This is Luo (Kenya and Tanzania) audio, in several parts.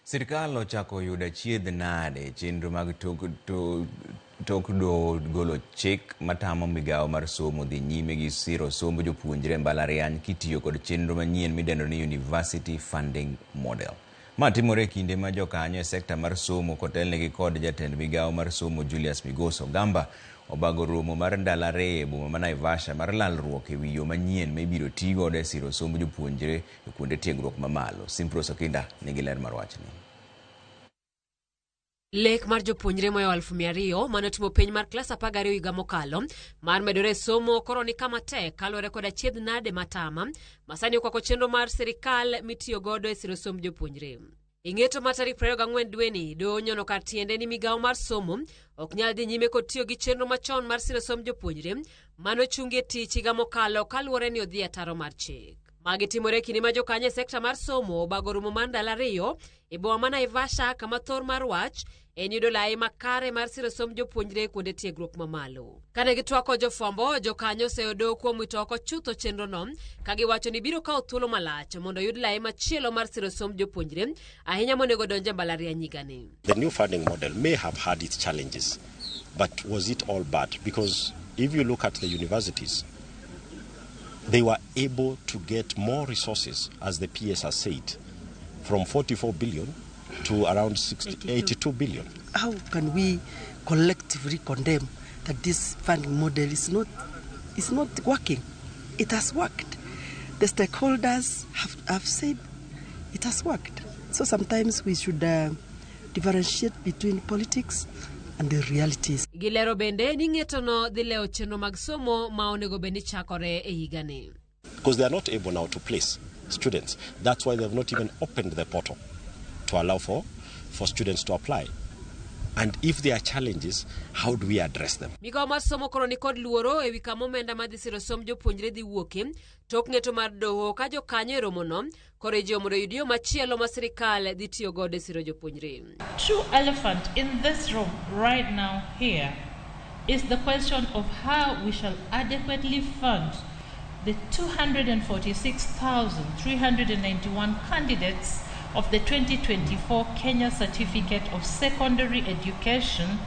Sirkal ochako yudo achiedh nade e chenro mag tok doho golo chik matamo migawo mar somo dhi nyime gi siro somb jopuonjre e mbalariany kitiyo kod chenro manyien midendo ni University Funding Model. Ma timore e kinde ma jokanyo e sekta mar somo kotelnegi kod jatend migawo mar somo Julius Migos Ogamba obago romo mar ndalo ariyo e boma ma Naivasha mar lalruok e wi yo manyien ma ibiro ti godo e siro somb jopuonjre e kuonde tiegruok mamalo. Simpros Okinda nigi ler mar wachni. Lek mar jopuonjre moyo 200,000 mane otimo penj mar klas 12 higa mokalo mar medore e somo koro ni kama tek kaluwore kod achiedh nade matama masani okwako chenro mar sirikal mitiyo godo e siro somb jopuonjre. E ng'eto mar tarik 24 dweni, doho onyono kar tiende ni migawo mar somo ok nyal dhi nyime kod tiyo gi chenro machon mar siro somb jopuonjre mane ochungi e tich higa mokalo kaluwore ni odhi ataro mar chik. Magi timore e kinde ma jokanyo e sekta mar somo obago romo mar ndalo ariyo e boma ma Naivasha kama thor mar wach en yudo lai makare mar siro somb jopuonjre e kuonde tiegruok mamalo. Kane gitwak kod jofwambo, jokanyo oseyo doho kuom wito oko chutho chenrono ka giwacho ni biro kawo thuolo malach mondo oyud lai machielo mar siro somb jopuonjre ahinya monego donj e mbalariany higani. The new funding model may have had its challenges, but was it all bad? Because if you look at the universities, they were able to get more resources, as the PS has said, from 44 billion to around 60, 82 billion. How can we collectively condemn that this funding model is not working? It has worked. The stakeholders have said it has worked. So sometimes we should differentiate between politics and the realities. Gilero bende ni ng'etono dhi lewo chenro mag somo ma onego bed ni chakore e higani. Because they are not able now to place students. That's why they have not even opened the portal to allow for students to apply. And if there are challenges, how do we address them? Migawo mar somo koro ni kod luoro ewi kama omenda madhi siro somb jopuonjre dhi wuoke tok ng'eto mar doho ka jokanyo e romono koro ijiwo mondo oyud yo machielo ma sirikal dhi tiyo godo e siro jopuonjre. True elephant in this room right now here is the question of how we shall adequately fund the 246,391 candidates of the 2024 Kenya Certificate of Secondary Education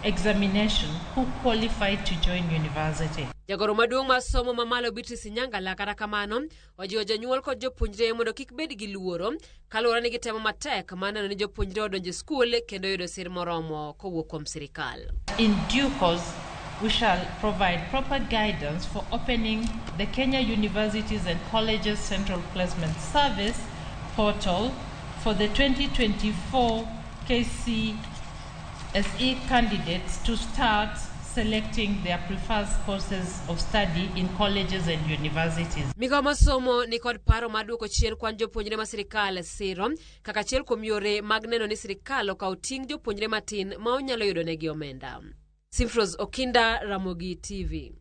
examination who qualified to join university. Jagoro maduong' mar somo mamalo Beatrice Nyangala kata kamano ojiwo jonyuol kod jopuonjre mondo kik bed gi luoro kaluwore ni gitemo matek mar neno ni jopuonjre odonjo e skul kendo yudo sir moromo kowuok kuom sirikal. In due course, we shall provide proper guidance for opening the Kenya Universities and Colleges Central Placement Service portal for the 2024 KCSE candidates to start selecting their preferred courses of study in colleges and universities. Migawo mar somo ni kod paro mar duoko chien kwan jopuonjre ma sirikal siro kaka achiel kuom yore mag neno ni sirikal okawo ting' jopuonjre matin ma onyalo yudo negi omenda. Simfros Okinda, Ramogi TV.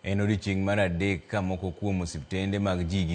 En odiechieng' mar adek ka moko kuom osiptende mag ji gi